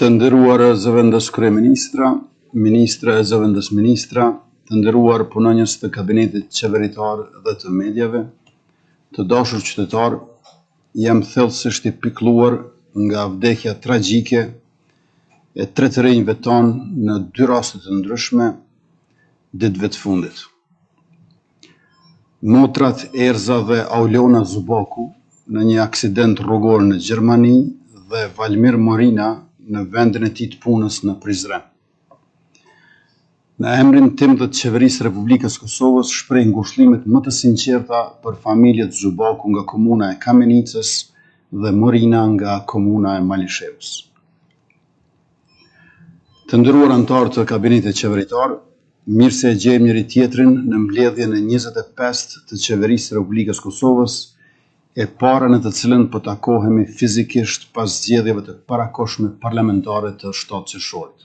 Të nderuar zëvendëskryeministra, ministra e zëvendësministra, të nderuar punonjës të kabinetit qeveritar dhe të mediave, të dashur qytetarë, jam thellësisht i pikëlluar nga vdekja tragjike e tre të rinjve tanë në dy raste të ndryshme ditëve të fundit. Motrat Erza dhe Aulona Zhubaku në një aksident rrugor në Gjermani dhe Valmir Morina në vendin e tij të punës në Prizren. Në emrin tim dhe të Qeverisë së Republikës së Kosovës shpreh ngushëllimet më të sinqerta për familjet Zhubaku nga komuna e Kamenicës dhe Morina nga komuna e Malishevës. Të nderuar anëtarë të kabinetit qeveritar, mirë se e gjejmë njëri-tjetrin në mbledhjen e 25 të Qeverisë së Republikës së Kosovës, e para në të cilën po takohemi fizikisht pas zgjedhjeve të parakohshme parlamentare të 7 qershorit.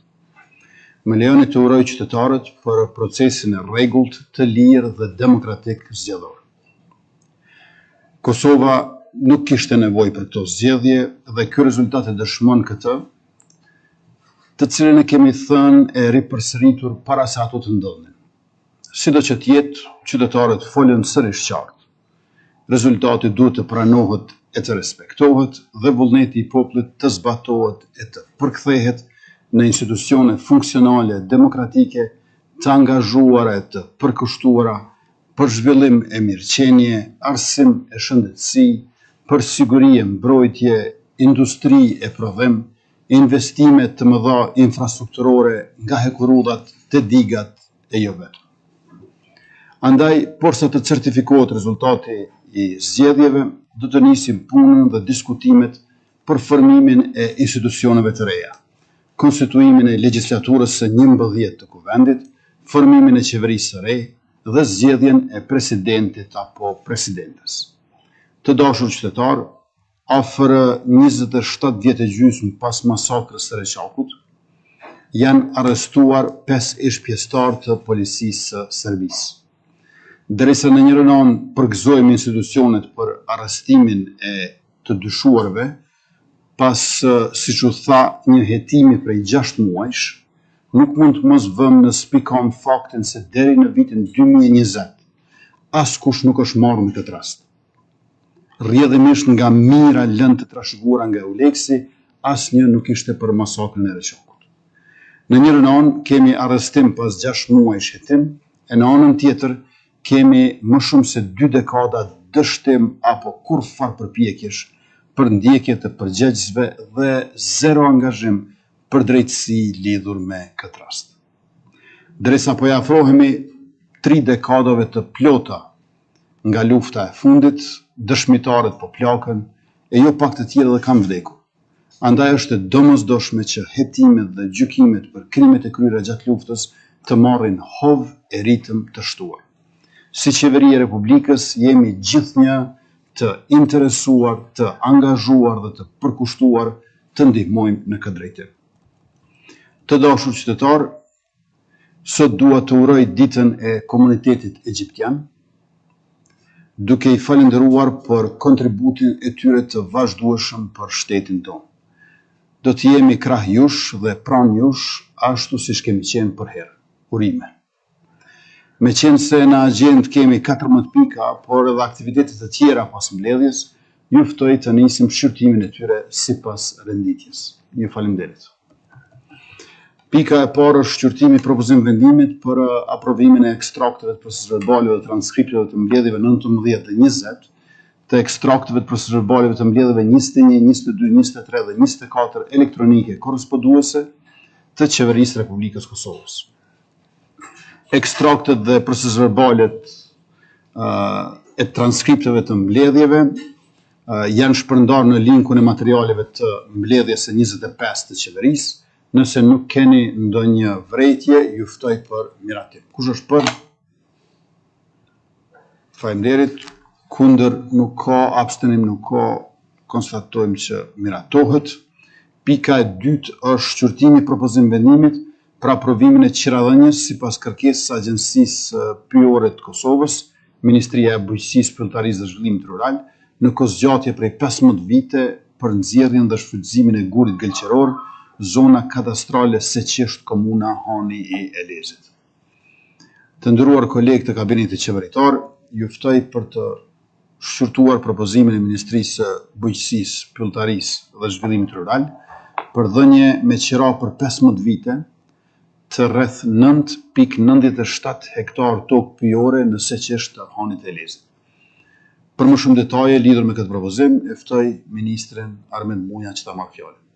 Më lejoni të uroj qytetarët për procesin e rregullt, të lirë dhe demokratik zgjedhor. Kosova nuk kishte nevojë për këto zgjedhje dhe ky rezultat e dëshmon këtë, të cilën e kemi thënë e ripërsëritur para se ato të ndodhnin. Sido që të jetë, qytetarët folën sërish qartë. Rezultati duhet të pranohet e të respektohet dhe vullneti i popullit të zbatohet e të përkthehet në institucione funksionale demokratike të angazhuara e të përkushtuara për zhvillim e mirëqenie, arsim e shëndetësi, për siguri e mbrojtje, industri e prodhim, investime të mëdha infrastrukturore nga hekurudhat te digat e jo vetëm. Andaj, porsa të certifikohet rezultati i zgjedhjeve, do të nisim punën dhe diskutimet për formimin e institucioneve të reja, konstituimin e legjislaturës së 11 të Kuvendit, formimin e qeverisë së re dhe zgjedhjen e presidentit apo presidentes. Të dashur qytetarë, afër 27 vjet e gjysmë pas masakrës së Reçakut, janë arrestuar 5 ish pjesëtarë të policisë së Serbisë. Derisa në njërën anë përgëzojmë institucionet për arrestimin e të dyshuarve, pas, siç u tha, një hetimi prej 6 muajsh, nuk mund të mos vëmë në spikamë faktin se deri në vitin 2020 askush nuk është marrë me këtë rast. Rrjedhimisht nga mijëra lëndë të trashëguara nga Euleksi, asnjë nuk ishte për masakrën e Reçakut. Në njërën anë kemi arrestim pas 6 muajsh hetim, e në anën tjetër kemi më shumë se dy dekada dështim apo kurrfarë përpjekjesh për ndjekje të përgjegjësve dhe zero angazhim për drejtësi lidhur me këtë rast. Derisa po i afrohemi tri dekadave të plota nga lufta e fundit, dëshmitarët po plaken, e jo pak të tjerë edhe kanë vdekur. Andaj është e domosdoshme që hetimet dhe gjykimet për krimet e kryera gjatë luftës të marrin hov e ritëm të shtuar. Si Qeveri e Republikës jemi gjithnjë të interesuar, të angazhuar dhe të përkushtuar të ndihmojmë në këtë drejtim. Të dashur qytetarë, Sot dua të uroj ditën e komunitetit egjiptian, duke i falënderuar për kontributin e tyre të vazhdueshëm për shtetin tonë. Do të jemi krah jush dhe pranë jush, ashtu siç kemi qenë përherë. Urime. Meqenëse në agjendë kemi 14 pika, por edhe aktivitete të tjera pas mbledhjes, ju ftoj të nisim shqyrtimin e tyre sipas renditjes. Ju faleminderit. Pika e parë është shqyrtimi i propozim vendimit për uh, aprovimin e ekstrakteve të procesverbaleve dhe transkripteve të mbledhjeve 19 dhe 20, të ekstrakteve të procesverbaleve të mbledhjeve 21, 22, 23 dhe 24 elektronike korresponduese të Qeverisë së Republikës së Kosovës. Ekstraktet dhe procesverbalet uh, e transkripteve të mbledhjeve janë shpërndarë në linkun e materialeve të mbledhjes së 25 të qeverisë. Nëse nuk keni ndonjë vërejtje, ju ftoj për miratim. Kush është për? Faleminderit. Kundër nuk ka, abstenim nuk ka, konstatojmë që miratohet. Pika e dytë është shqyrtimi i propozim vendimit për aprovimin e qiradhënies sipas kërkesës së Agjencisë Pyjore të Kosovës, Ministria e Bujqësisë, Pylltarisë dhe Zhvillimit Rural, në kohëzgjatje prej 15 vite për nxjerrjen dhe shfrytëzimin e gurit gëlqeror Zona Kadastrale Seqisht Komuna Hani i Elezit. Të nderuar kolegë të kabinetit qeveritar, ju ftoj për të shqyrtuar propozimin e Ministrisë së Bujqësisë, Pylltarisë dhe Zhvillimit Rural për dhënie me qira për 15 vite të rreth 9.97 hektar tokë pyjore në Seqisht të Hanit të Elezit. Për më shumë detaje lidhur me këtë propozim, e ftoj ministrin Armend Muja që ta marrë fjalën.